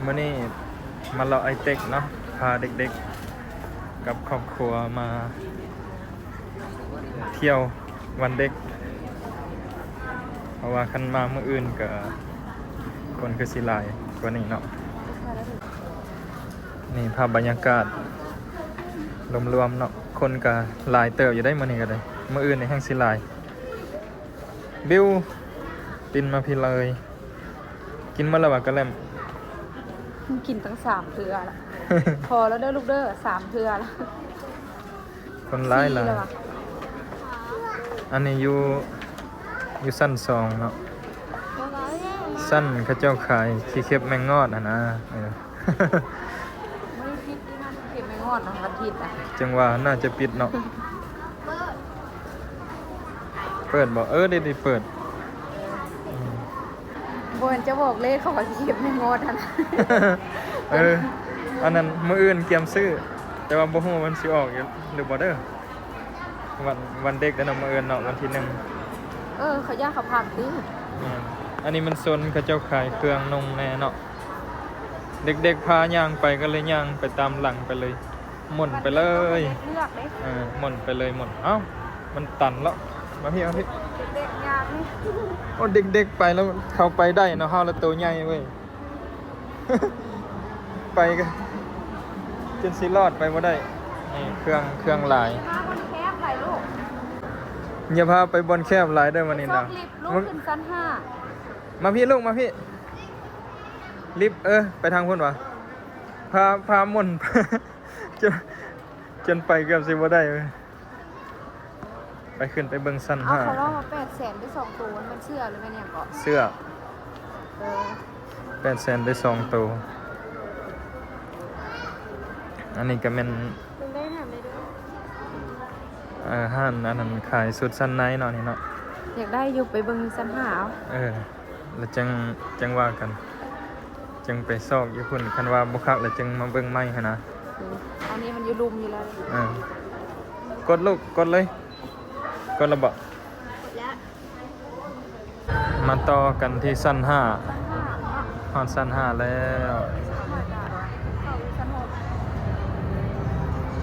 ມື້ນີ້ມາເລາະໄອເຕັກເນາະ ພາເດັກໆກັບຄອບຄົວມາທ່ຽວວັນເດັກ ເພາະວ່າຄັນມາມື້ອື່ນກະຄົນຄືຊິຫຼາຍກວ່ານີ້ເນາະ. ນີ້ພາບບັນຍາກາດລວມໆເນາະ ຄົນກະຫຼາຍເຕີບຢູ່ໄດ໋ມື້ນີ້ກະໄດ້ ມື້ອື່ນນີ້ແຮ່ງຊິຫຼາຍ. ບິວ ປິ່ນມາພີ້ເລີຍ. ກິນໝົດແລ້ວຫວາກະແລັມ? ກິນຕັ້ງສາມເທື່ອລະ. ພໍແລ້ວເດີລູກເດີ ສາມເທື່ອລະ. ຄົນຫຼາຍຫຼາຍ. ອັນນີ້ຢູ່ ຢູ່ຊັ້ນສອງເນາະ ຊັ້ນເຂົາເຈົ້າຂາຍຂີ້ເຂັບແມງງອດຫັ້ນນະ. ເອີ ບໍ່ໄດ້ປິດຕິ ຮ້ານເຂັບແມງງອດນະ ວັນທິດນະ. ຈັ່ງວ່າໜ້າຈະປິດເນາະ. ເປີດບໍ່? ເອີ ໄດ້ ໄດ້ເປີດ. ອືມ ບໍ່ແມ່ນຈະບອກເລກເຂົາວ່າຊິເກັບແມງງອດຫັ້ນນະ. ເອີ ອັນນັ້ນມື້ອື່ນກຽມຊື້ ແຕ່ວ່າບໍ່ຮູ້ວ່າມັນຊິອອກຢູ່ຫຼືບໍ່ເດີ. ວັນ ວັນເດັກເດີເນາະ ມື້ອື່ນເນາະ ວັນທີໜຶ່ງ. ເອີ ເຂົາຢ້ານເຂົາພັກຕິ. ແມ່ນ ອັນນີ້ມັນໂຊນເຂົາເຈົ້າຂາຍເຄື່ອງນຸ່ງແດ່ເນາະ. ເດັກໆພາຍ່າງໄປ ກໍເລີຍຍ່າງໄປຕາມຫຼັງໄປເລີຍ ໝົ່ນໄປເລີຍ. ເອີ ໝົ່ນໄປເລີຍ ໝົ່ນ. ເອົ້າ ມັນຕັນແລ້ວ. ມາພີ້ ມາພີ້. ເດັກໆຍ່າງນີ້ ໂອ້ ເດັກໆໄປແລ້ວ ເຂົາໄປໄດ້ເນາະ ເຮົາລະໂຕໃຫຍ່ເວີ້ຍ. ໄປກະຈົນຊິລອດໄປບໍ່ໄດ້. ນີ້ເຄື່ອງ ເຄື່ອງຫຼາຍ. ພາບ່ອນແຄບຫຼາຍລູກ. ຢ່າພາໄປບ່ອນແຄບຫຼາຍເດີມື້ນີ້ນະ. ຊອກລິບລູກ ຂຶ້ນຊັ້ນຫ້າ. ມາພີ້ລູກ ມາພີ້. ລິບ ເອີ ໄປທາງພຸ້ນຫວາ. ພາ ພາໝົ່ນ ຈົນ ຈົນໄປເກືອບຊິບໍ່ໄດ້ເວີ້ຍ. ໄປ ຂຶ້ນໄປເບິ່ງຊັ້ນຫ້າ. ເອົາ ເຂົາເວົ້າວ່າແປດແສນໄດ້ສອງໂຕ ມັນເສື້ອຫຼືແມ່ນຫຍັງເກາະ? ເສື້ອ. ເອີ ແປດແສນໄດ້ສອງໂຕ. ອັນນີ້ກະແມ່ນ ເບິ່ງໄດ້ ຖາມໄດ້ເດີ. ເອີ ຮ້ານອັນນັ້ນຂາຍຊຸດຊັ້ນໃນເນາະ ນີ້ເນາະ. ຢາກໄດ້ຢູ່ ໄປເບິ່ງຊັ້ນຫ້າເອົາ. ເອີ ລະຈັ່ງ ຈັ່ງວ່າກັນ ຈຶ່ງໄປຊອກຢູ່ພຸ້ນ ຄັນວ່າບໍ່ຄັກລະຈຶ່ງມາເບິ່ງໃໝ່ຫັ້ນນະ. ອືມ ອັນນີ້ມັນຢູ່ລຸ່ມຢູ່ແລ້ວ. ເອີ ກົດລູກ ກົດເລີຍ. ກົດລະບໍ? ກົດແລ້ວ. ມາຕໍ່ກັນທີ່ຊັ້ນຫ້າ. ຊັ້ນຫ້າເນາະ. ຮອດຊັ້ນຫ້າແລ້ວ. ຊັ້ນຫ້າກະເຂົ້າຢູ່ຊັ້ນຫົກ.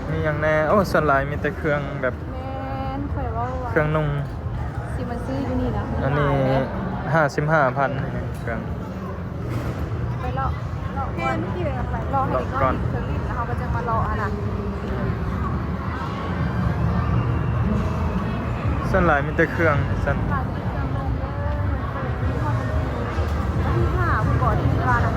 ມີຫຍັງແດ່? ໂອ້ ສ່ວນຫຼາຍມີແຕ່ເຄື່ອງແບບ ແມ່ນ ຂ້ອຍເວົ້າວ່າເຄື່ອງນຸ່ງ ຊິມາຊື້ຢູ່ນີ້ນະ. ອັນນີ້ຫ້າສິບຫ້າພັນ ເຄື່ອງ. ໄປເລາະ ເລາະກ່ອນ ເລາະໃຫ້ເດັກນ້ອຍຫຼິ້ນເຄື່ອງຫຼິ້ນ ແລ້ວເຮົາກະຈັ່ງມາເລາະຫັ້ນນະ. ສ່ວນຫຼາຍມີແຕ່ເຄື່ອງຊັ້ນ. ຫຼາຍມີແຕ່ເຄື່ອງນຸ່ງເດີ. ເປີດມີຮອດວັນທີ ວັນທີຫ້າພຸ້ນບໍ ທີ່ວ່ານະ.